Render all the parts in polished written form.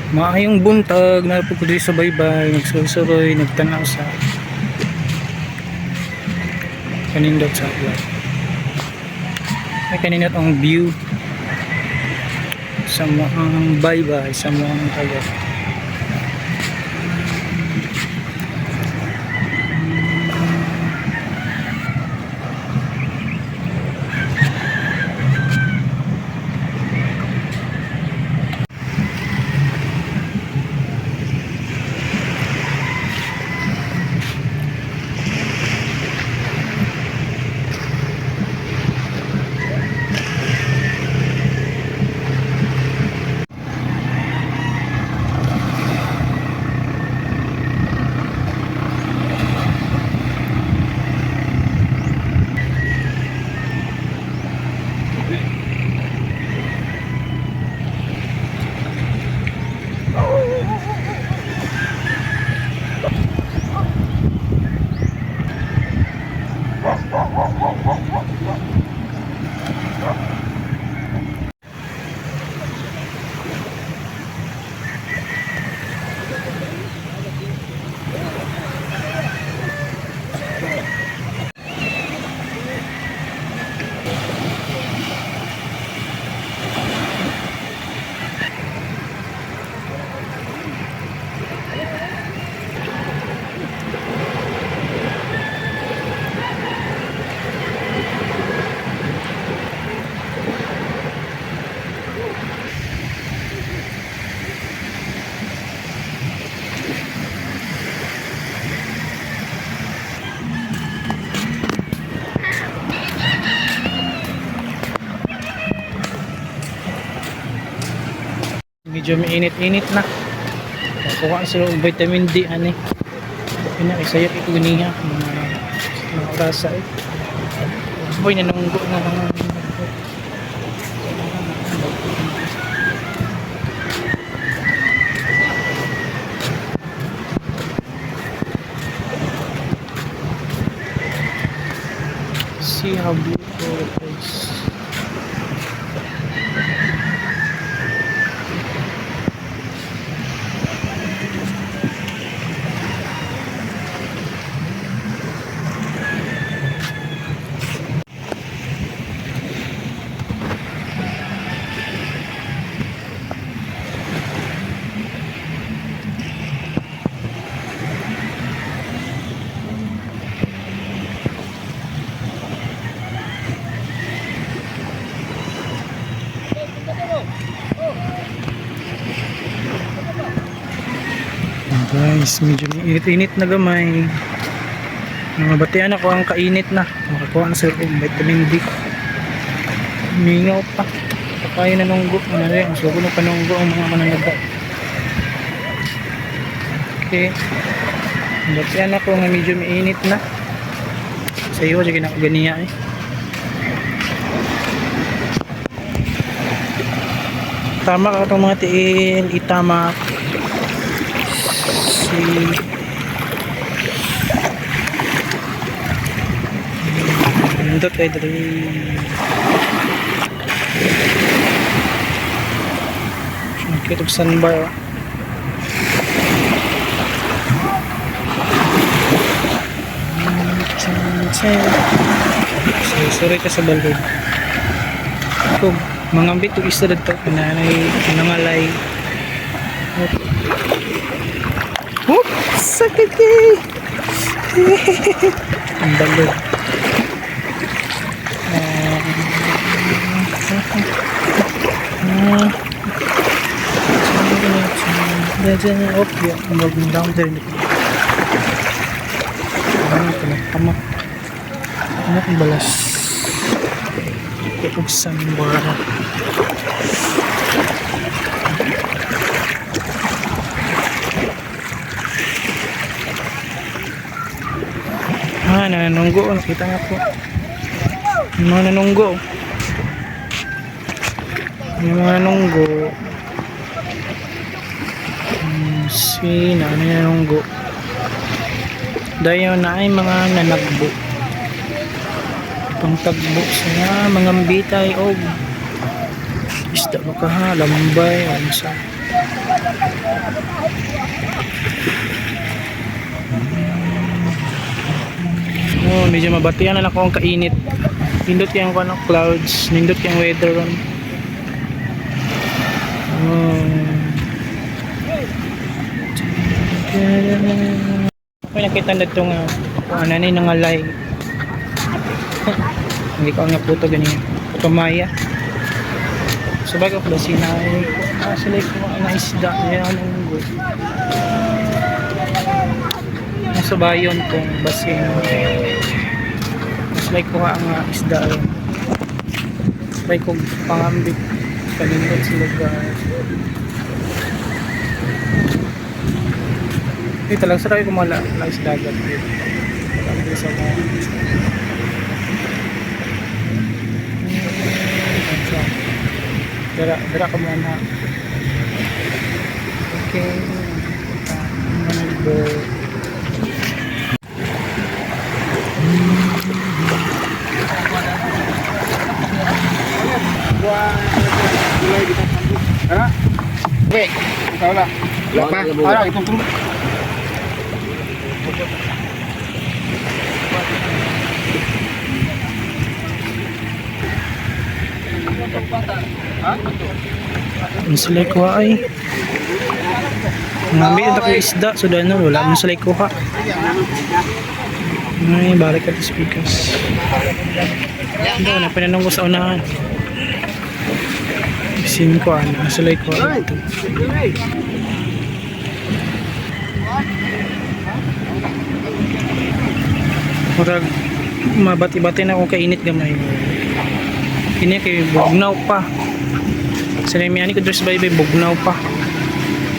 Maayong buntag na po ko diri sa baybay, nagsuroy-suroy, nagtanaw sa kanindot sa adlaw. May kanindot ang view sa muang baybay, sa muang tayo. Medyo mainit-init na. Kuha sila og vitamin D ani. Ina isayop ito ganiha mga orasa eh. Boy, nanunggo na lang. See how beautiful the place. Guys, medyo init-init na gamay. Nabatian ako ang kainit na. Makakuha na sila og vitamin D. Mingaw pa. Kaya nanunggo. Ano rin, mas wag na panunggo ang mga mananaga. Okay. Nabatian ako nga medyo mainit na. Sa iyo, sige na ako ganiya eh. Tama ka itong mga tiil. Itamak. Si Nindot kay diri. Cute og sandbar, oh. So, sorry ka sa balod. Kung mga ambit og isda didto nanay nangalay. Oops! Sakit eh! Ang balod. Oh, yeah. Ang bagong down there. Ano ito na? Tama. Ano ang balas? Ug sandbar. Ah, nananunggo. Nakita nga po. Yung mga nanunggo. Yung mga nanunggo. Si nanay nanunggo. Dayon na ay mga nanagbo. Pangtagbo sa mga bitay og Isda ba ka ha? Lambay. Ano sa? Oh, medyo mabatian na lang ako ang kainit. Nindot yung ano, clouds, nindot yung weather ron. Oh. May nakita na itong ano na yung nangalay. Hindi ko nga puto ganyan. Puto maya. Sabay ko pala sinay ko. Ah, sila ko na isda. Yan ang good. Nasa bayon kung basin. Mas like ko ang isda rin. Like kong pangambit. Kanindot sa lugar. Eh, talagang sa tayo kumala na isda dagat. Pangambit sa mga. Dara, dara ka muna. Okay. I'm gonna go. Ha? Wait, ikaw na. Wala pa. Ara, itong tulog. Ano sila kuha ay? Ngamit ito ko isda. So dahil na wala mo sila kuha. Ay, balik ka to speakers. Hindi ko na pinanong ko sa unahan. Isin ko ano, sila kuha ito. Murag mabati-bati na akong kainit gamay. Kini kay bugnaw pa. Sa nami ko dress baybay bugnaw pa.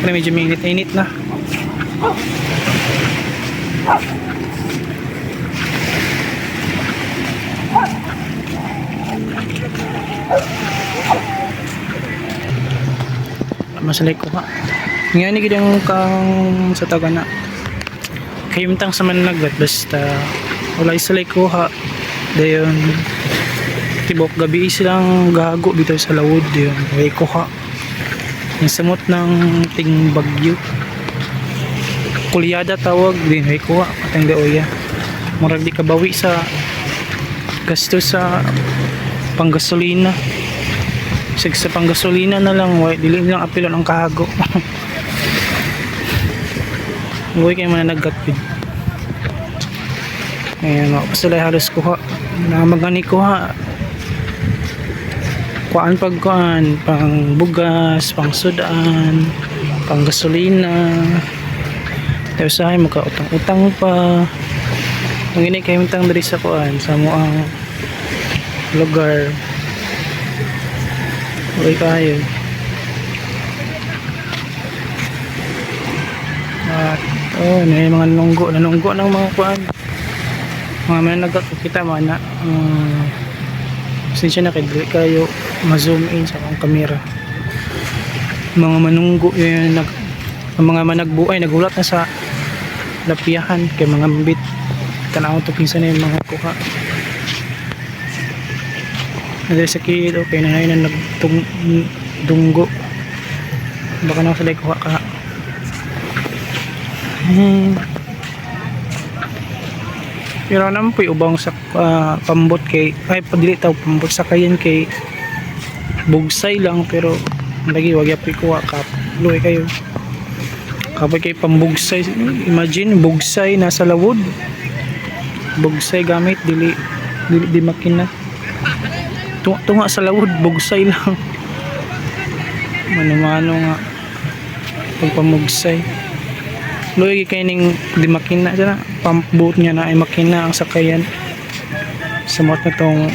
Pero medyo mainit-init na. Masalay ko ha. Nga ni gid ang kang sa taga na. Kayumtang sa manlagat basta wala isalay ko ha. Dayon tibok gabi silang gago bitaw sa lawod yun. Way kuha. Yung samot ng ting bagyo. Kulyada tawag din way kuha atang daoya. Murag di kabawi sa gasto sa panggasolina. Sig sa panggasolina na lang way dili lang apilon ang kahago. Uy kay mananagat yun. Ayan, makapasulay halos kuha. Na magani kuha. Kuan pag kuan, pang bugas, pang sudan, pang gasolina. Tapos sa akin, makautang-utang pa. Ang ini kayo utang diri sa kuan, sa mo ang lugar. Okay kayo. At, oh, na yung mga nunggo, nanunggo ng mga kuan. Mga mananagat ko kita mga na pasensya na kay dili kayo ma-zoom in sa akong kamera. Mga manunggo yun nag ang mga managbuay nagulat na sa lapiyahan kay mga ambit tanaw to kinsa na yung mga kuha. Nadiri sa kilid, okay na na nagtung dunggo. Baka na sila kuha ka. Pero naman po ubang sa pambot kay ay padili taw pambot sa kayan kay bugsay lang, pero lagi wag yapoy kuha kap luwi kayo kapag kay pambugsay. Imagine bugsay nasa lawod, bugsay gamit dili dili di makina tunga, tunga sa lawod, bugsay lang. Mano-mano nga pagpamugsay. Luwi kay ning di makina sana pump boat niya na ay makina ang sakayan. Samot na tong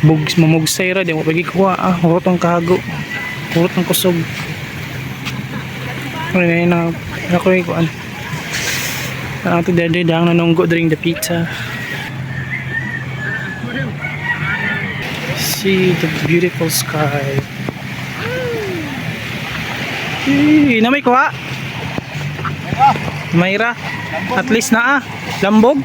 bugs mamugsay ra di mo pagi kuha, ah, hurot ang kahago, hurot ang kusog. Ano na na ako ay kuan ato dede dang nanunggo during the pizza. See the beautiful sky. Eh, na may kuha. Mayra. At least na ah. Lambog.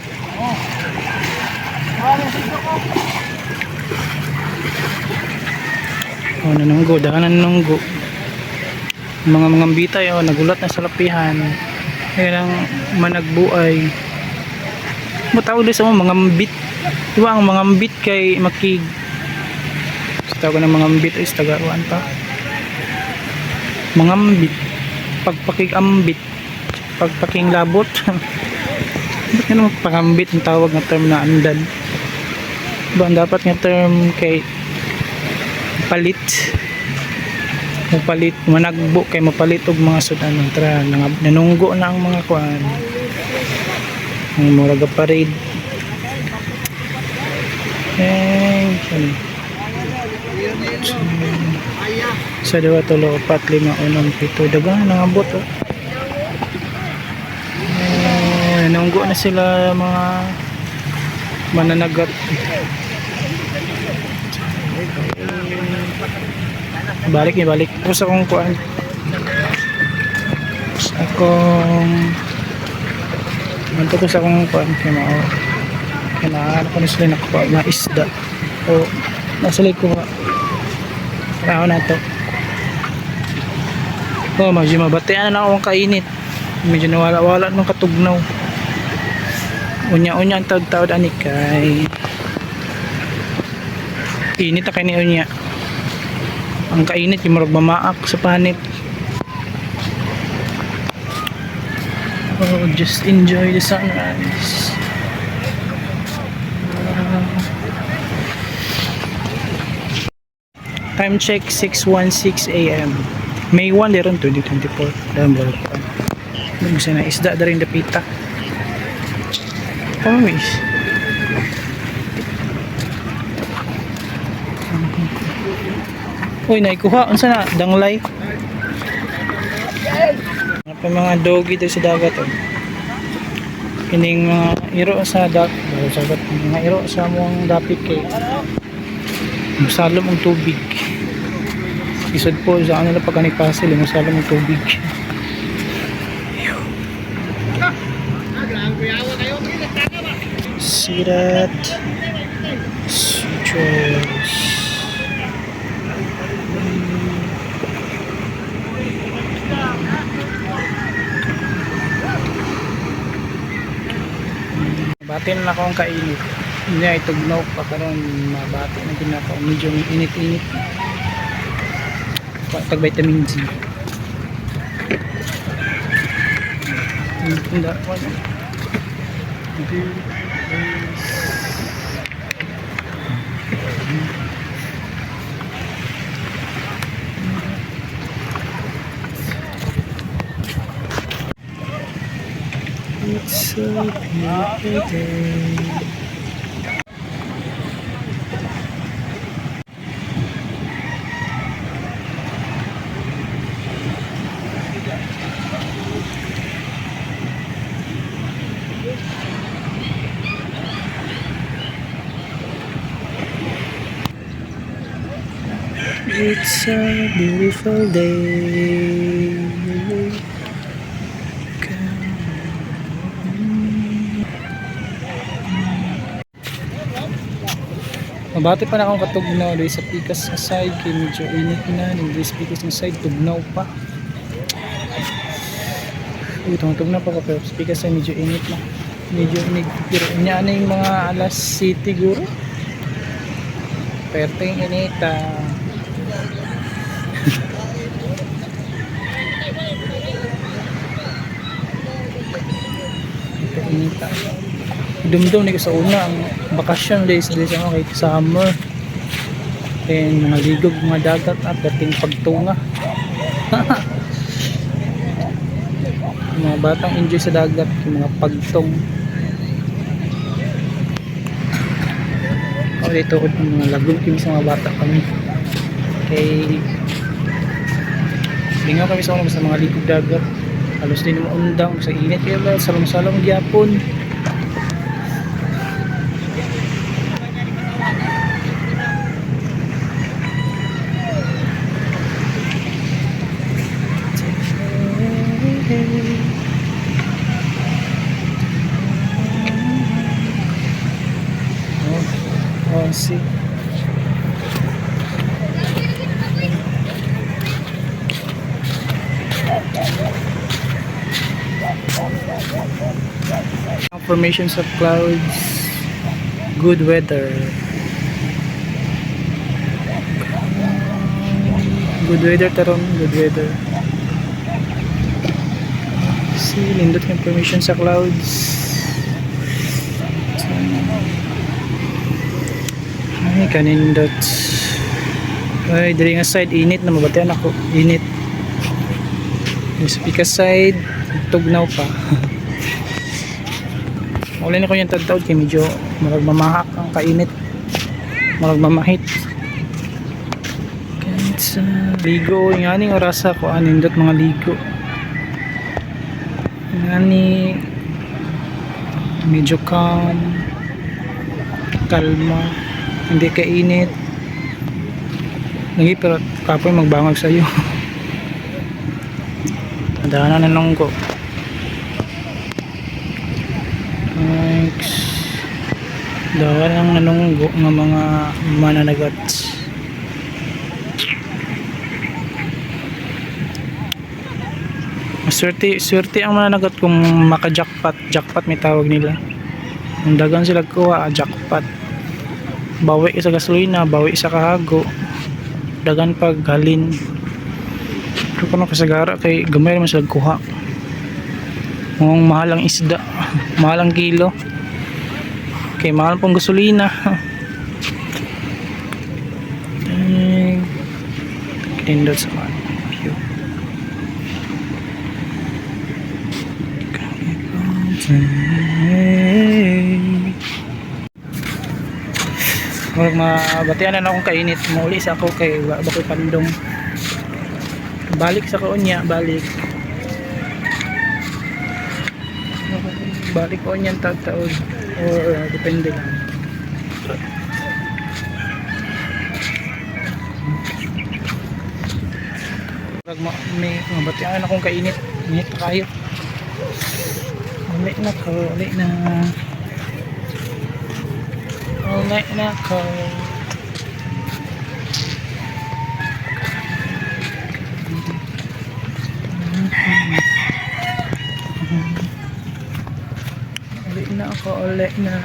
Oh, nanunggo, daghan na nanunggo. Mga bitay, oh, nagulat na sa lapihan. Ayan ang managbuay. Matawag sa mga ambit. Diba ang mga ambit kay makig sa tawag ng mga ambit ay sa tagaruan pa. Mga ambit. Pagpakigambit. Pagpaking labot. Ba't nga naman pangambit ang tawag nga term na andan? Ba, ang dapat nga term kay palit, mapalit, managbo kay mapalit og mga sudan. Tara, nanunggo na ang mga kuan, ang murag parade eh. Sorry. Sa duha, tulo, upat, lima, unom, pito, daga nangabot, oh. Oh, nanunggo na sila mga mananagat. Balik ni balik ko sa akong kuan, sa akong manto ko sa akong kuan kay mao kay naano ko na sila nakuha na isda o nasa kuha. Tao na to. Oh, medyo mabatian na akong kainit, medyo nawala-wala nung katugnaw. Unya-unya ang taod-taod ani kay init na kay ni unya. Ang kainit yung murag mamaak sa panit. Oh, just enjoy the sunrise. Time check, 6:16 a.m. May 1 meron 2024. Dahil mo pa. Gusto na isda da rin dapita. Oh, miss. Uy, naikuha. Unsa na? Danglay. Ano pa mga doggy dito sa dagat, oh. Kining mga iro sa dagat, sa dagat, mga iro sa mong dapit kay musalom ang tubig. Isod po sa kanila pag anipasil, musalom ang tubig. See that? Citrus. Bati na ako ang kainit. Hindi ay tugnaw pa karon, mabati na gid ako. Medyo init-init. Tag vitamin G. Hindi wala. It's a beautiful day. It's a beautiful day. Mabati pa na akong katugnaw dahil sa pikas nga side kay medyo init na dahil sa pikas nga side tugnaw pa. Uy, tugnaw pa ko pero sa pikas side medyo init na. Medyo init pero unya na yung mga alas city guro. Perteng inita. Inita. Dumdum ni ko sa una ang bakasyon days days ako kay summer. Then mga ligog mga dagat at dating pagtunga. Mga batang enjoy sa dagat, yung mga pagtong. Oh, dito ko yung mga lagun kami sa mga bata kami. Kay lingaw kami sa una sa mga ligog dagat. Halos din mo undang sa init kaya ba salong-salong gyapon. Oh, oh, see. Formations of clouds, good weather. Good weather taron, good weather. See, nindot yung formation sa clouds. Ay, kanindot. Ay, diri nga side, init na mabatian ako. Init. Yung sa pika side, tugnaw pa. Wala na ko yung tagtaod kay medyo murag mamahak ang kainit. Murag mamahit. Kahit sa ligo, yung aning orasa ko, anindot mga ligo. Ngani medyo calm, kalma, hindi kainit. Lagi pero kapoy magbangag sa iyo. Tandaan na nung ko. Thanks. Dawan ang nanunggo ng mga mananagat. Swerte, swerte ang mananagat kung maka-jackpot. Jackpot may tawag nila. Kung dagan sila kuha, ah, jackpot. Bawi sa gasolina, bawi sa kahago. Dagan pag halin. Pero kung kasagara kay gamay naman sila kuha. Mukhang mahal ang isda. Mahal ang kilo. Kay mahal pong gasolina. Ay, kinindot sa mga view. Murag mabatian na akong kainit. Mauli sa ako kay wa ba ko'y pandong. Balik sa kaunya, balik. Balik ko niyan taon or depende lang. Murag may mabatian akong kainit. Init pa kayo. Uli na ko, uli na. Uli na ko. Uli na ako, uli na.